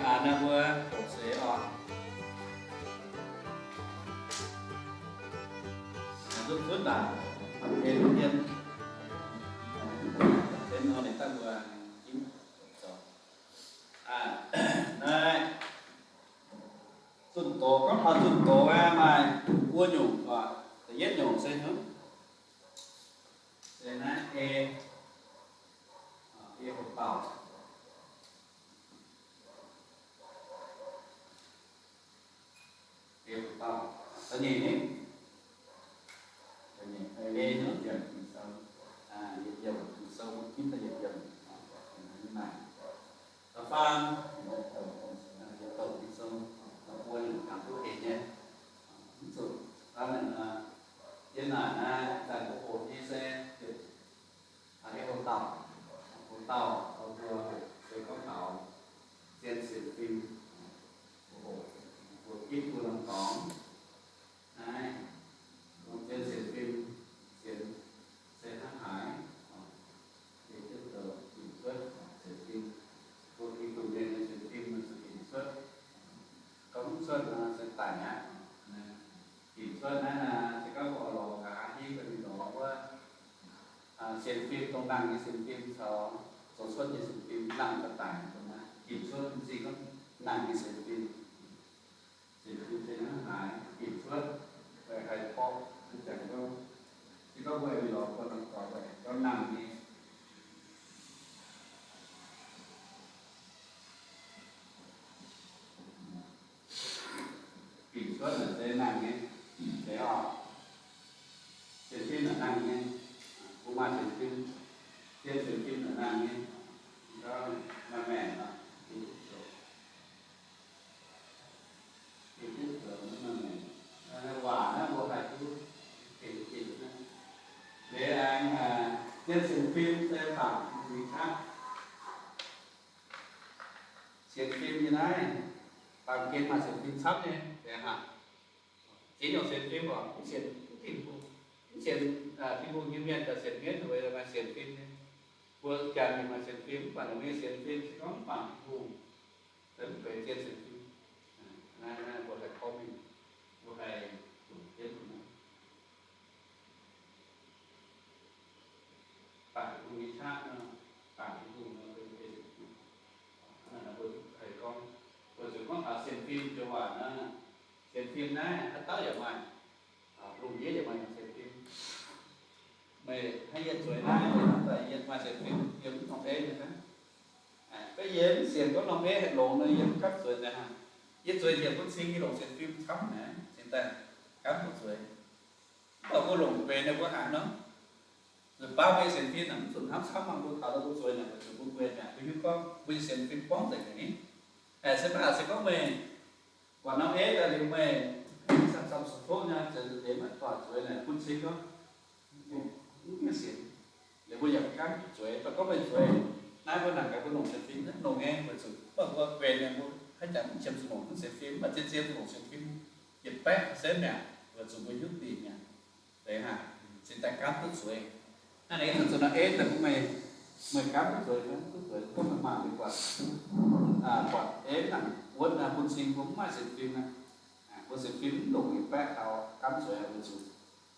Aa, naaiv mbuo doqc seix oc. Zunv zunv daaih, en hmien, en nor ninh daaih mbuo, naaiv zunh doz, gorngv taux zunh doz aqv, maaih buo nyungc oc. Da'yietv nyungc se haaix? Se naaiv e, e hoc dauh. E hoc dauh. Da'nyeic ni? Da'nyeic, e, yietc, yietc, yietc, da'faam, yietc douc Ging-Sou, buo nyungc ganh duqv hec nyei. Mv zuqc hnangv naaic nor, yiem naaic naaiv zanc mbuo hoqc nyei se e hoc dauh, hoc dauh, mbuo hoqc se gorngv taux zien sienx fim, mbuo hoqc, mbuo ginv mbuo norm dorngx naaiv, gorngv zien sienx fim, sienx se hnangv haaix, ginv cuotv sienx fim, mbuo Giduc mienh nyei sienx fim se ginv cuotv, gorngv mv cuotv nor se daic aqv. Ginv cuotv naaiv se gorngv mbuo oix lorz nqa'haav hingv bun ninh lorz wuov sienx fim, dongh nangh nyei sienx fim caux zoux cuotv nyei sienx fim, nangh daaih daic dongh naaiv. Ginv cuotv m'zing gorngv nangh nyei sienx fim. Sienx fim se hnangv haaix, ginv cuotv, haih porv, zanc gorngv, se gorngv mbuo oix lorz bun norm dorngx, gorngv nangh nyei. Ginv cuotv naaic se nangh nyei, se oc. Sienx fim naaic nangh nyei, mbuo maaih sienx fim, zien sienx fim naaic nangh nyei, gorngv maaih maengc oc. Waac naaiv mbuo haih duqv, liuz aengx zien sienx fim se bangc mingh qaqv. Sienx fim nyei naaiv, baamh gen maaih sienx fim camv nyei, se hnangv. Ziex nyungc sienx fim oc, mv sienx Tin-Hungh, mv sienx Tin-Hungh nyei mienh daaih sienx mienv weic maaih sienx fim nyei. Mbuo janx mingh maaih sienx fim, mv baac ninh mbuo nyei sienx fim se gorngv mv bangc Tin-Hungh, mv benx zien sienx fim. Naaiv mbuo haih gorngv mingh, mbuo haih zuqc jienv bangc Tin-Hungh nyei qaqv nor, bangc Tin-Hungh nor, mbuo haih gorngv, mbuo zuqc gorngv taux sienx fim joux waac naaiv. Sienx fim naaiv haaix dauh yaac maaih, lungh ndiev yaac maaih sienx fim. Meih hnangv yie zueiz naaiv, yie maaih sienx fim yiem norm eiv nyei hnangv. Beiv yie mv sienx gorngv norm eiv haih longx nor, yie mv gaamv zueiz nzengc hnangv. Yie zueiz njiec bun cing yie longc sienx fim camv naaiv, cingx daaih gaamv duqv zueiz. Mv baac mbuo longc benx naaiv mbuo haiz nor, baav mbuo nyei sienx fim naaic mv zuqc hnamv camv, mangc mbuo taux mbuo zueiz naaic, weic zuqc mbuo mbuo mbuo nyei sienx fim buangv nzengc nyei. Se baac se gorngv meih buatc norm eiv daaih liuz meih samx-samx suqc tov nyei, zeix maiv doic zueiz naaic bun cing gorngv mv sienx. Liuz mbuo yaac gaamv zueiz, mv baac gorngv meih zueiz naaiv, mbuo nangc gaax mbuo longc sienx fim longc nyei, weic zuqc mv baac mbuo benx mienh mbuo haaix zanc mv qiemx zuqc longc sienx fim, mv baac zien-zien zuqc longc sienx fim yietc baeqv percent mi'aqv, weic zuqc mbuo hiuv dingc mi'aqv. Deix hnangv, cingx daaih gaamv duqv zueiz. Naaiv aengx zuqc nor eiv daaih bun meih, meih gaamv duqv zueiz, duqv zueiz, gorngv meih mangc liuz buatc, buatc eiv nangc wuonv bun cing mbuo mv maaih sienx fim aqv. Mbuo sienx fim mv longc yietc baeqv taux gaamv zueiz weic zuqc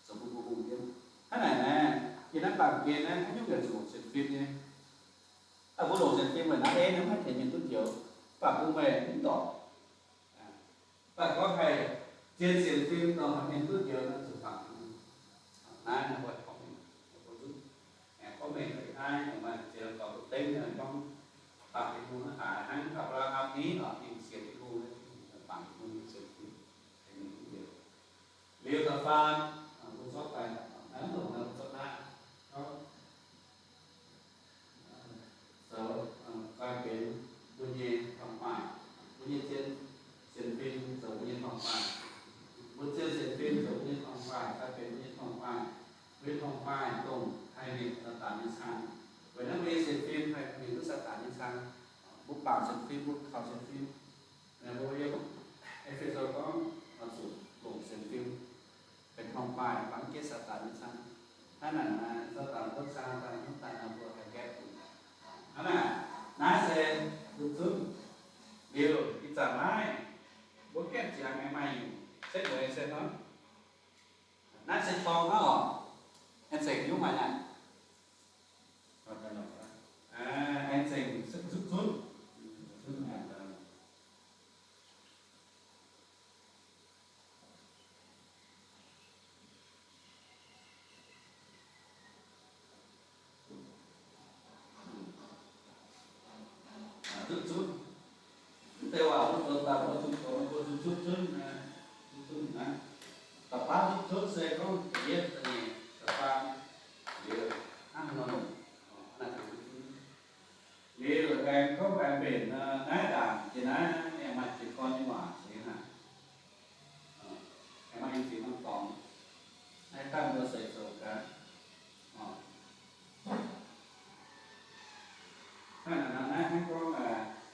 zoux bun mbuo hungh jienv. Hnangv naaic naaiv, yiem naaiv baamh gen naaiv haaix nyungc yaac zuqc longc sienx fim nyei. Mbuo longc sienx fim weic naaiv eiv naaiv maiv tengx mienh duqv njoux, mv baac bun meih mv ndorpc. Mv baac gorngv haih zien sienx fim dongh mienh duqv njoux nor zuqc bangc Tin-Hungh. Naaiv naaiv mbuo gorngv mengh, mbuo duqv aengx gorngv mengh naaiv, maaih ziex dauh mbuo dengv gorngv bangc Tin-Hungh hnangv haaix, hnangv Apc^laa^ham ni oc, ninh sienx Tin-Hungh, bangc Tin-Hungh sienx Tin-Hungh. Liuz da'faam, mbuo zorqv daaih, naaiv longc naaiv mbuo zorqv naaiv, zoux, zoux benx mbuo nyei torngv-baaih, mbuo nyei zien sienx fim zoux mbuo nyei torngv-baaih, mbuo zien sienx fim zoux mbuo nyei torngv-baaih, daaih benx mbuo nyei torngv-baaih, mbuo nyei torngv-baaih dongh haih mietc Saadaan nyei cang. Weic naaiv mbuo nyei sienx fim haih mietc duqv Saadaan nyei cang. Mbuo bangc sienx fim, mbuo kaux sienx fim. Mbuo yiem E^fe^so gorngv, zuqc longc sienx fim benx torngv-baaih, mv baac mv gaengh Saadaan nyei cang. Hnangv naaic, Saadaan wuov cang daaih, hnangv daaih nor mbuo haih gaeqv. Hnangv naaic, naaiv se duqv zunv liuz, Aengx gorngv aengx mbenc naaiv ndaangc jiex naaiv, aengx maaih jiez gorn nyei waac ceix haic. Aengx maaih nyei ceix norm dorngx, naaiv dangh mbuo seix zoux gaax. Naaiv, naaiv, naaiv gorngv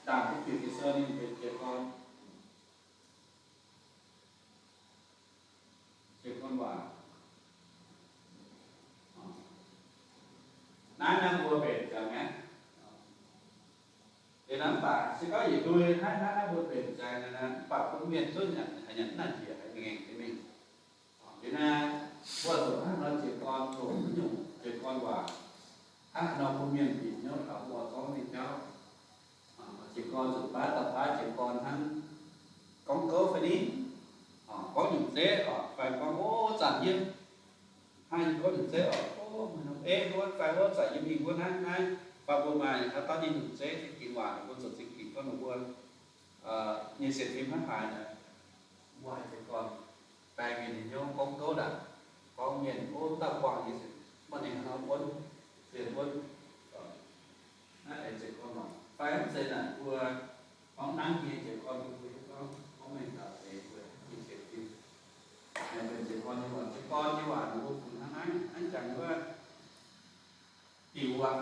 ndaangc mbuo bieqc Ging-Sou ninh mbenc jiez gorn. Jiez gorn waac. Naaiv, naaiv mbuo mbenc ziangx aqv. Liuz naaiv mv baac se gorngv yietc ndui naaiv, naaiv, naaiv mbuo mbenc ziangx naaiv, mv baac bun mienh zungv nyanc, haiz nyanc mv nangc njiec, haiz ngaengc nyei mingh. Liuz naaiv mbuo zuqc hnangv nor jiez gorn, zuqc haaix nyungc jiez gorn waac, hnangv haaix nor bun mienh bieqc hnyouv taux mbuo zorngv nyei jauv. Jiez gorn zuqc baav dauh baav jiez gorn hnangv gorngv gouv fai ni, gorngv nyungc zeiv oc, fai gorngv, o, zanc yiem hnangv gorngv nyungc zeiv oc, o, maiv norm ei wuov fai wuov zanc yiem mingh wuov naaiv naaiv, fai mbuo maaih haaix dauh nyei nyungc zeiv za'gengh waac, mbuo zoux za'gengh gorngv ninh mbuo nyei sienx fim hnangv haaix nor, mbuo haih jiez gorn baeng mienh nyei hnyouv gorngv gouv ndaangc, gorngv mienh, o, dauh buangh nyei sienx, mv baac ninh hnangv nor wuonv, sienx wuonv. Naaiv aengx jiez gorn lorqc. Fai mv zeiz naaic mbuo gorngv nangv nyei jiez gorn bun mbuo hiuv gorngv, gorngv mengh daux deix mbuo nyei sienx fim. Aengx mbenc jiez gorn nyei waac, jiez gorn nyei waac ninh mbuo funx hnangv naaiv, hnangv jangx wuov diuc aqv.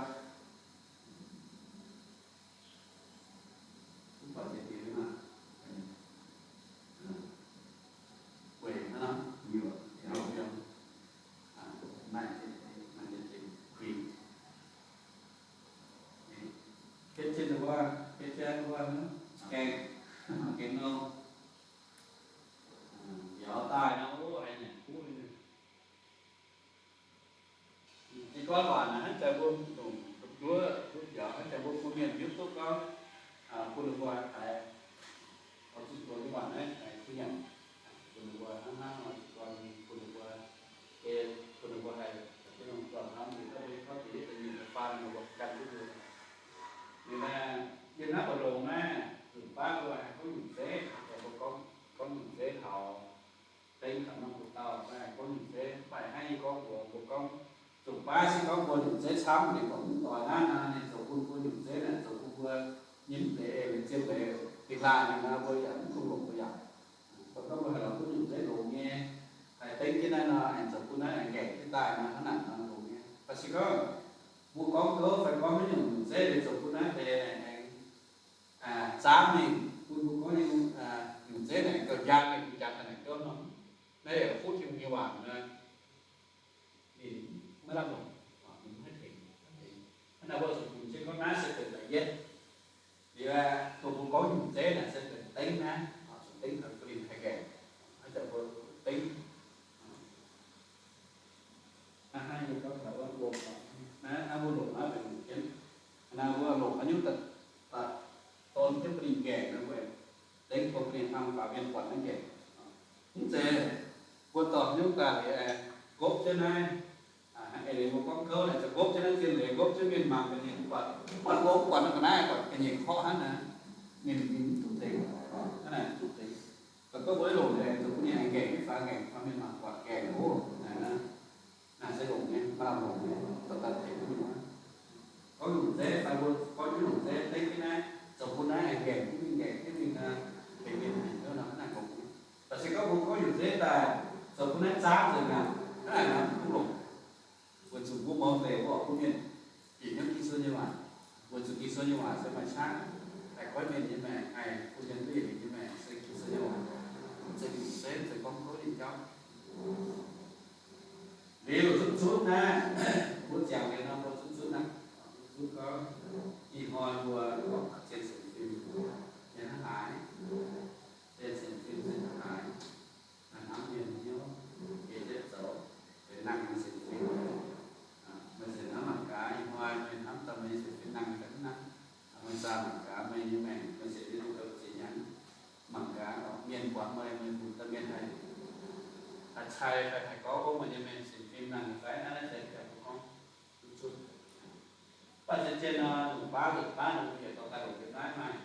Mv baac jiex diuc maah, weic hnangv nor, maaih, maaih kuinx. Betv jienv wuov, betv jienv wuov, gaengh, gaengh nor, biaux daaih nor, o, haiz nyanc kuv. Jiez gorn waac naaic hnangv jaax mbuo ndongc nduov, nduov biaux hnangv jaax mbuo bun mienh hiuv duqv gorngv, bun ninh mbuo haiz oix zuqc zoux nyei waac naaiv haiz kuv nyanc, bun ninh mbuo hnangv hnangv nor jiez gorn bun ninh mbuo, bun ninh mbuo haih dongh juangc norm liuz, gorngv deix yietc deix nyungc deix faan ninh mbuo ganh duqv mbuo. Liuz naaiv, yiem naaiv mbu'ndongx naaiv, zuqc baav mbuo haih gorngv nyungc zeiv, mbuo gorngv, gorngv nyungc zeiv taux dengv taux norm hoc dauh, mbuo haih gorngv nyungc zeiv, mv baac hnangv yie gorngv mbuox mbuo gorngv, zuqc baav se gorngv mbuo nyungc zeiv camv, ninh gorngv mv doix naaiv nor, ninh zoux bun mbuo nyungc zeiv naaic, zoux bun mbuo nyei mv deix, ziemx leiz dingh laanh nyei nor, mbuo yaac mv dungx longc mbuo yaac. Gorngv mbuo haih lorz duqv nyungc zeiv longx nyei, haih dengv jienv naaiv nor, aengx zoux bun naaiv aengx ngaengc jienv daaih nor, hnangv naaic nor longx nyei. Mv baac se gorngv mbuo gorngv gouv fai gorngv haaix nyungc nyungc zeiv, zoux bun naaiv deix aengx zaamv mingh, bun mbuo gorngv nyei nyungc zeiv naaic gauh njang mingh, njang daaih naaic gouv nor, naaiv yaac kuv Tin-Hungh nyei waac nor, ninh maiv lamh longc, ninh maiv tengx. Hnangv naaic mbuo zuqc funx jienv gorngv naaiv se benx da'yietv. Liuz aeqv, dongh mbuo gorngv nyungc zeiv naaic se benx dengv naaiv, zuqc dengv taux bun ninh haih ngaengc, hnangv jaax mbuo dengv. Naaiv hnangv yie gorngv taux wuov longc, naaiv hnangv mbuo longc naaiv benx longc jienv. Naaiv mbuo longc haaix nyungc daaih, daaih don jienv bun ninh ngaengc nor, mbuo dengv bun ninh hnangv faaux mienh buatc naaiv ngaengc. Mv zeiz mbuo dorh nyungc daaih liuz, ngopv jienv naaiv, eix leiz mbuo gorngv gouv naaic, za'gengh ngopv jienv naaiv zien leiz, ngopv jienv mienh mangc ga'nyiec mv buatc, mv buatc mbuo mv buatc nor ga'naaiv, buatc ga'nyiec korqv hnangv naaic, ninh, ninh mv duqv tengx, hnangv naaic mv duqv tengx. Dongh gorngv mbuo maiv longc deix, zuqc bun ninh aengx ngaengc jienv faaux, ngaengc faaux mienh mangc buatc ngaengc oc. Naaic naaiv se longc nyei, maaih longc nyei, dorh daaih tengx duqv nyei. Gorngv nyungc zeiv fai mbuo gorngv nyungc zeiv dengv jienv naaiv, zoux bun naaiv aengx ngaengc jienv mingh, ngaengc jienv mingh, tengx mienh haic hnangv naaic longc nyei. Mv baac se gorngv mbuo gorngv nyungc zeiv daaih, zoux bun naaiv zaamv nzengc aqv, hnangv naaic nor mv duqv longc. Weic zuqc mbuo mouz deix mbuo oix bun mienh bieqc hnyouv Ging-Sou nyei waac. Weic zuqc Ging-Sou nyei waac se maaih qaqv haih goiv mienh nyei maengc, haih bun mienh duqv yietc liuz nyei maengc, se Ging-Sou nyei waac. Mv zeiz nyungc zeiv, mv zeiz gorngv gouv nyei jauv. Liuz zunv zunv naaiv, mbuo ziangx liuz nor mbuo zunv zunv naaiv, zunv zunv gorngv ih hnoi mbuo zien sienx fim nyei hnangv haaix, zien sienx fim se hnangv haaix. Hnamv mienh hnyouv, ei jienv zoux, benx nangh nyei sienx fim. Meih sienx hnamv mangc gaax, ih hnoi meih hnamv daaih meih nyei sienx fim nangh ga'naaiv, meih zaah mangc gaax meih nyei maengc, meih sienx Yesu zoux ziex hnyangx, mangc gaax mienh buatc meih, meih mbuox daaih mienh haih, haih cai fai haih gorngv meih nyei maengc sienx fim nangh fai naaiv, naaiv se gorngv zunv zunv. Mv baac zien-zien nor, longc baav, longc baav nor, mbuo yietc dorh daaih longc yiem naaiv maaih.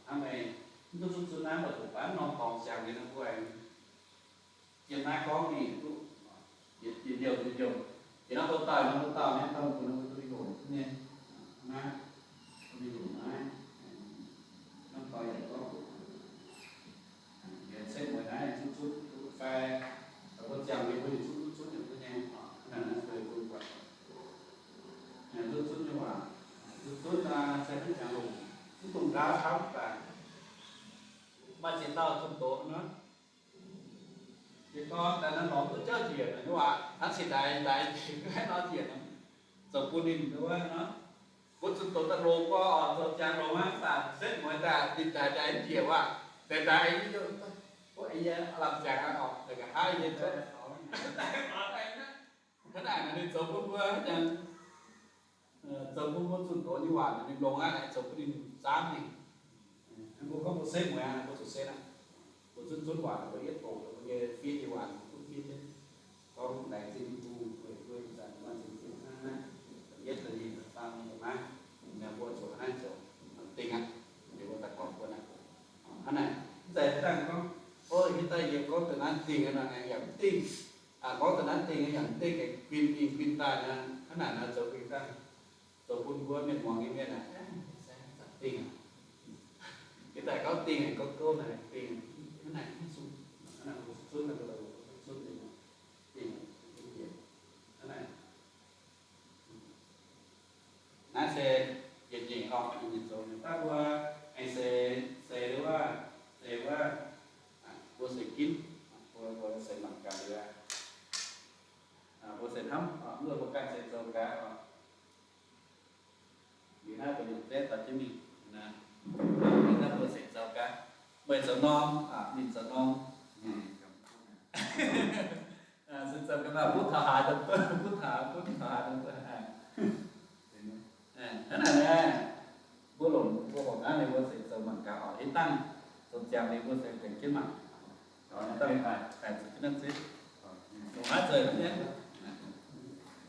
Hnangv meih mv duqv zunv zunv naaiv, mv baac longc baav norm dorngx ziangx liuz nor, mbuo aengx yiem naaiv gorngv mingh duqv yietc ndiouh yietc ndiouh. Yietc norm dorh daaih norm dorh daaih naaiv dorh mbuo nor, mbuo duqv mingh longc nyei. Naaiv, duqv mingh longc naaiv. Mv jangx longc, mv dungx ndaauv camv daaih. Maaih ziex dauh zunh doz nor, yie gorngv daaih naaiv lorz duqv jauv njiec nor, nyei waac hnangv cingx daaih, daaih njiec nor, zoux bun ninh wuov nor. Mbuo zunh doz daaih longx gorx, zoux ziangx longx aqv, mv baac setv mueiz daaih ninh daaih, daaih njiec waac, daaih, daaih, yie lamh ziangx aqv, daaih nqa'haav yie Hnangv naaic ninh zoux bun mbuo, zoux bun mbuo zunh doz nyei waac ninh longx aqv, zoux bun ninh zaamv mingh. Mbuo gorngv mbuo setv mueiz aqv, mbuo zuqc setv aqv. Mbuo zunv zunv waac, mbuo yietv doqc mbuo nyei fiev nyei waac, mbuo duqv fiev jienv. Gorngv laengz zingh Tin-Hungh weic mbuo ih zanc maaih zinh fiev hnangv naaiv, yietv deix ninh daaih faang nyei maiv, mbuo zuqc hnangv naaiv zoux, dingh aqv. Ninh mbuo daaih gorngv mbuo naaic, hnangv naaic, mv zeiz dangh gorngv, o, hiuv daaih yie gorngv deix naaiv dingh nor, yaac mv dingh. Gorngv deix naaiv dingh yaac mv dingh, guin mingh guin daaih nor, hnangv naaic nor zoux guin daaih, zoux bun mbuo mienh muangx nyei mienh aac, dingh aqv. Hiuv daaih gorngv dingh, gorngv gouv naaic dingh, hnangv naaic mv zunv, hnangv naaic mbuo zunv, zunv, zunv, dingh, hnangv naaic. Naaiv se yietc nyeic orqc, yietc nyeic zoux. Daaih mbuo aengx seix, seix liuz wuov, seix wuov, mbuo seix ginv, mbuo, mbuo seix mangc gaax liuz, mbuo seix hnamv, mv baac mbuo ganh seix zoux gaax orqc. Liuz naaiv mbuo nyungc zeiv daaih jienv mingh, liuz naaiv mbuo seix zoux gaax, meih zoux norm, ninh zoux norm. Se zoux ga'naaiv butv taux haaix daaih, butv taux, butv taux haaix daaih. Hnangv naaic naaiv, mbuo longc mbuo horpc naaiv liuz mbuo se zoux mangc gaax oc. Hitv dangh zoux ziangx liuz mbuo se tengx jienv mangc. Longc naaiv zoux duqv nyei,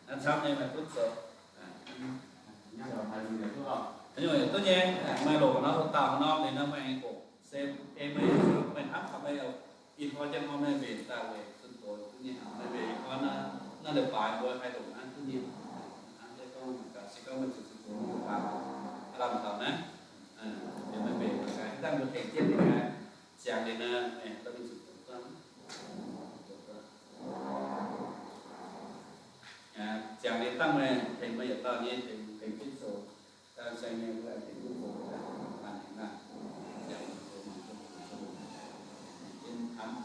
naaiv camv nyei maaih duqv zoux. Haaix nyungc yaac duqv nyei, meih longc nor, haaix dauh haaix norm liuz nor meih aengx hoqc. Se ei meih, meih hnamv taux meih ih hnoi jienv hnoi meih mbenc daaih weic zunh doz duqv nyei. Meih mbenc ih hnoi nor, naaiv leiz-baaix mbuo haih longc naaiv duqv nyei. Hnangv se gorngv, se gorngv meih zuqc zunh doz mv baac lamh taux naaiv, liuz meih mbenc daaih gaax, dangh mbuo tengx jienv nyei gaax, ziangx liuz nor, meih daaih mingh zunh doz duqv. Ziangx liuz dangh meih tengx meih yietc dauh nyei tengx, tengx jienv zoux. Daaih saeng nyei mbuo aengx tengx duqv zoux daaih, mangc naaic, ziangx liuz zoux mangc zoux, jienv hnamv.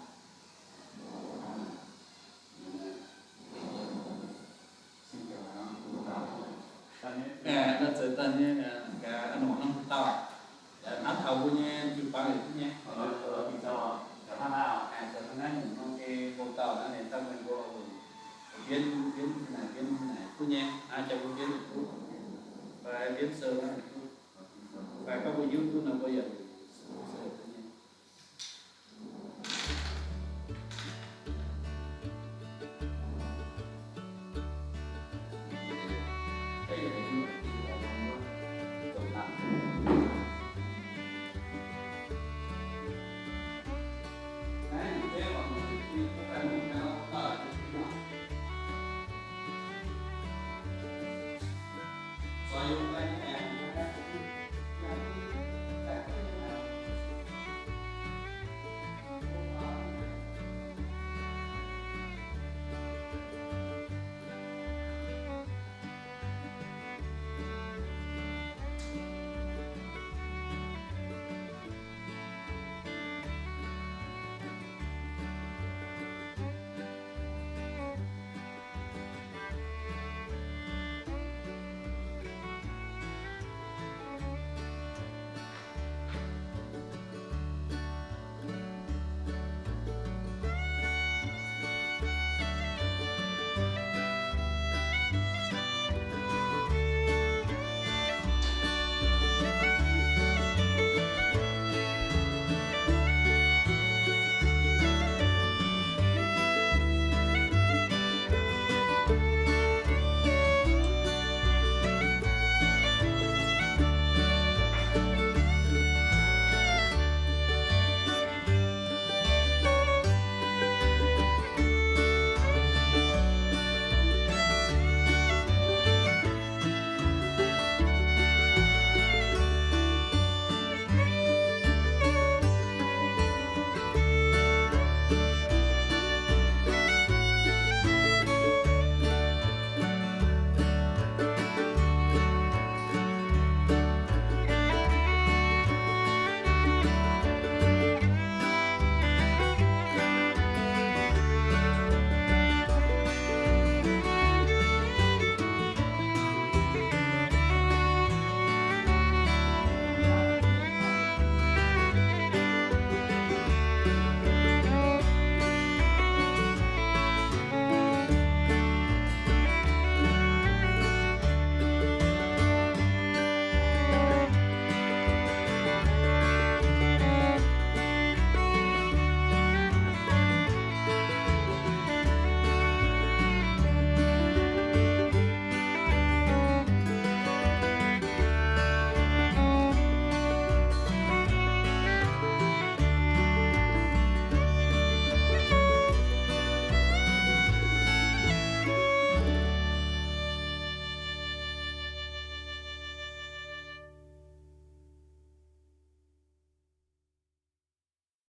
Aeqv, naaiv zoux daaih nyei, gaax norqc hnamv dauh, hnamv taux mbuo nyei jiu-baang yietc duqv nyei. Aeqv, zoux hnangv naaiv nyungc nor, geh hlo dauh naaiv ninh dangh mienh mbuo bienv, bienv naaic, bienv naaic duqv nyei, hnangv jaa mbuo bienv duqv, fai bienv sou naaiv duqv, fai gorngv mbuo hiuv duqv nor mbuo yaac sou duqv nyei.